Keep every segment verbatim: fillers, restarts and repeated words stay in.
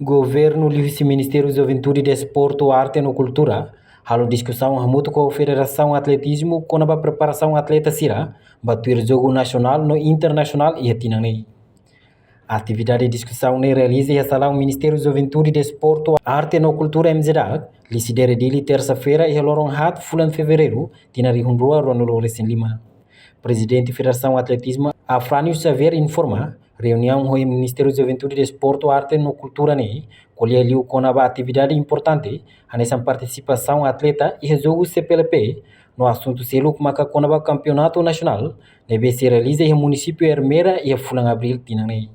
Governu liuhusi Ministériu Juventude, Desportu, Arte no Kultura halo diskusaun hamutuk ho Federasaun Atletizmu kona-ba preparasaun atleta sira ba tuir jogu nasionál no internasionál iha tinan ne'e. Atividade diskusaun ne'e realiza iha salaun Ministériu Juventude, Desportu, Arte no Kultura, M J D A C, Lisidere, Dili, tersa-feira iha loron haat, fulan Fevereiru, tinan rihun rua ruanulu resin lima. Prezidente Federasaun Atletizmu, Afrânio Xavier, informa, reuniaun ho Ministériu Juventude, Desportu, Arte no Kultura ne'e ko'alia liu kona-ba atividade importante hanesan partisipasaun atleta iha jogu C P L P, no asuntu seluk maka kona-ba kampeonatu nasionál ne'ebé sei realiza iha munisípiu Ermera iha fulan Abríl tinan ne'e.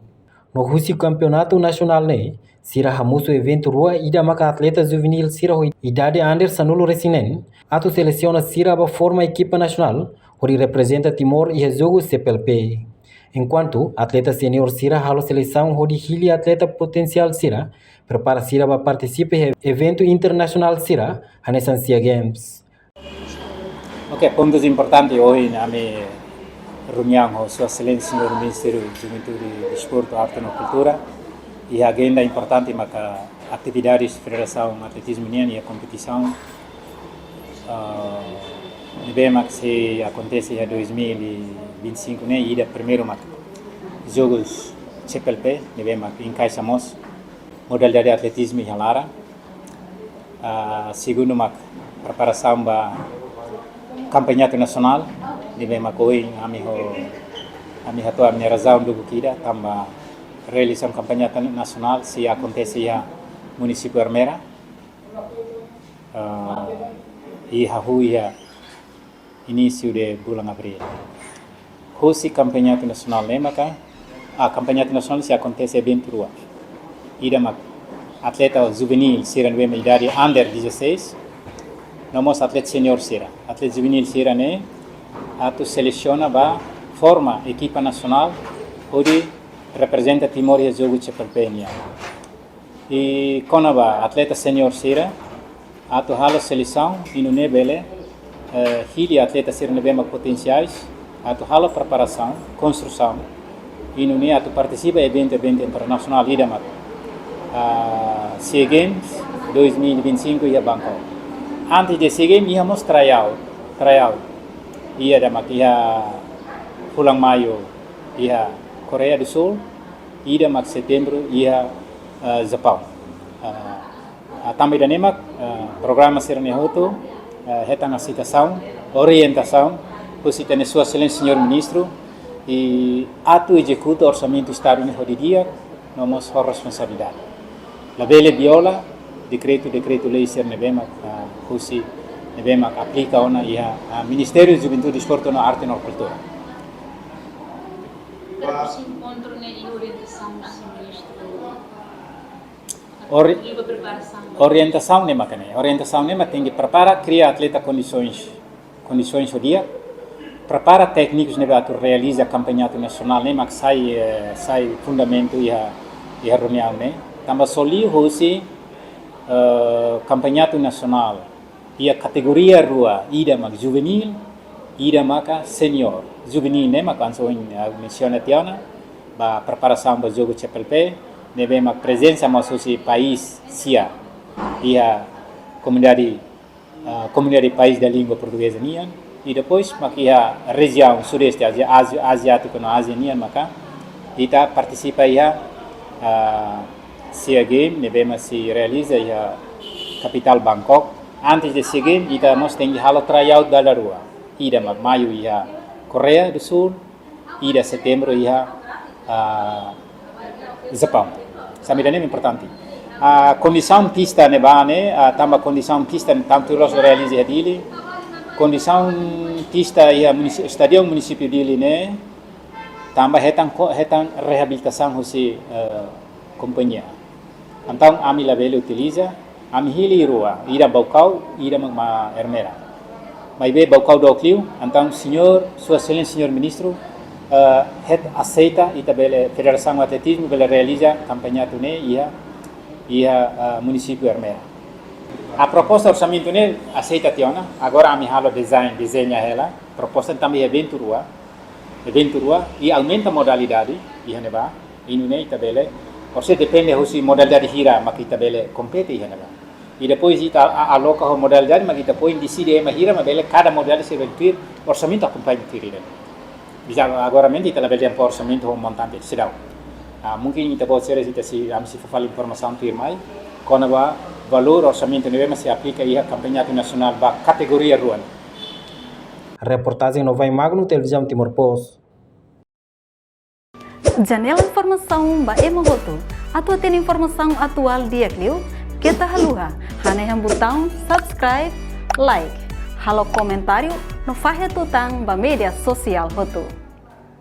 No husi kampeonatu nasionál ne'e, sira hamosu eventu rua, ida maka atleta juveníl sira ho idade under sanulu resin neen, atu selesiona sira ba forma ekipa nasionál hodi reprezenta Timor iha jogu C P L P. Enkuantu atleta seniór sira halo selesaun hodi hili atleta potensiál sira, prepara sira ba partisipa iha eventu internasionál sira hanesan SEA Games. Oke, pontus importante ohin ami reuniaun ho Sua Exelénsia Señór Ministru Juventude, Desportu, Arte no Kultura. Iha agenda importante maka atividades Federasaun Atletizmu nian iha kompetisaun, ah, ne'ebé mak sei akontese iha dois mil e vinte e cinco ne'e, ida primeiru mak Jogus C P L P, ne'ebé mak enkaixa mós modalidade atletizmu iha laran. Ah, segundu mak preparasaun ba kampeonatu nasionál, ne'ebé mak ohin ami ho, ami hato'o ami-nia razaun duni ida, tanba realizasaun kampeonatu nasionál sei akontese iha munisípiu Ermera. Ah, iha hahú iha inísiu de bulan Abríl. Husi kampeonatu nasionál ne'e maka, ah, kampeonatu nasionál sei akontese eventu rua. Ida mak atleta juveníl sira ne'ebé mak idade under dezasseis, no mós atleta seniór sira. Atleta juveníl sira ne'e atu selesiona ba forma ekipa nasionál hodi reprezenta Timor iha jogu C P L P nian. I kona-ba atleta seniór sira, atu halo selesaun, i nune'e bele, eh, hili atleta sira ne'ebé mak potensiais, atu halo preparasaun, konstrusaun, i nune'e atu partisipa eventu-eventu internasionál ida mak, ah, SEA Games dois mil e vinte e cinco iha Bangkok. Antes de SEA Games, iha mós tryout, tryout. Ida mak iha fulan Maiu iha Koreia do Sul, ida mak Setembru iha, eh, Japaun. Eh, ah, tanba ida-ne'e mak, eh, programa sira-ne'e hotu, eh, hetan aseitasaun, orientasaun husi ita-nia Sua Exelénsia Señór Ministru, i atu ezekuta orsamentu Estadu ne'e ho di'ak, no mós ho responsabilidade. Labele viola dekretu, dekretu-lei sira ne'ebé mak, ah, husi ne'ebé mak aplika ona iha, ah, Ministériu Juventude, Desportu no Arte no Kultura. Terus enkontru ne'e iha orientasaun husi ministru. Ori-, Iha preparasaun. Orientasaun ne'e maka ne'e. Orientasaun ne'e mak tenke prepara, kria atleta kondisoens, kondisoens ho di'ak. Prepara téknikus ne'ebé atu realiza kampeonatu nasionál ne'e mak sai, eh, sai fundamentu iha, iha reuniaun ne'e. Tanba só liuhusi, eh, kampeonatu nasionál iha kategoria rua, ida mak juveníl, ida maka seniór. Juveníl ne'e mak hanesan ohin, ah, mensiona tiha ona, ba preparasaun ba jogu C P L P, ne'ebé mak prezensa mós husi país SEA, iha komunidade, ah, komunidade país da língua portugeza nian, i depois mak iha rejiaun Sudeste Ázia, Ázia, Aziátiku no Ázia nian maka ita partisipa iha, ah, SEA Games, ne'ebé mak sei realiza iha kapitál Bangkok. Antes de SEA Games, ita mós tenke halo tryout dala rua. Ida mak Maiu iha Koreia do Sul, ida Setembru iha, ah, Japaun. Hanesan ida-ne'e importante. Ah, kondisaun pista ne'ebá ne'e, ah, tanba kondisaun pista ne'e tantu loos realiza iha Dili. Kondisaun pista iha munisi-, stadion munisípiu Dili ne'e, tanba hetan ko-, hetan reabilitasaun husi, eh, kompañia. Entaun ami labele utiliza, ami hili rua, ida Baucau, ida mak, mak Ermera. Maibé Baucau dook liu, entaun señór, Sua Exelénsia Señór Ministru, eh, hetan aseita, ita bele, Federasaun Atletizmu bele realiza kampeonatu ne'e iha, iha, eh, munisípiu Ermera. A proposta orsamentu ne'e aseita tiha ona, agora ami halo design, dezeña hela, proposta tanba iha eventu rua, eventu rua, i aumenta modalidade iha ne'ebá, i nune'e ita bele, Ou seja, depende husi modalidade hira mak ita bele kompete iha ne'ebá. I depois ita a-, aloka ho modalidade mak ita foin deside ema hira mak bele kada modalidade sei bele tuir, orsamentu akompaña tuir ida. Bisa agora mente ita labele dehan orsamentu ho montante seidauk. Ah, mungkin ita-boot sira ita sei, ami sei fó fali informasaun tuirmai kona-ba valór orsamentu ne'ebé mak sei aplika iha Kampeonatu Nasionál ba kategoria rua. Reportajen Novai Magno, Televizaun Timor Post. Janela informasaun ba ema hotu. Atu hatene informasaun atuál di'ak liu, keta haluha hanehan butaun subscribe, like, halo komentáriu no fahe tutan ba média sosiál hotu.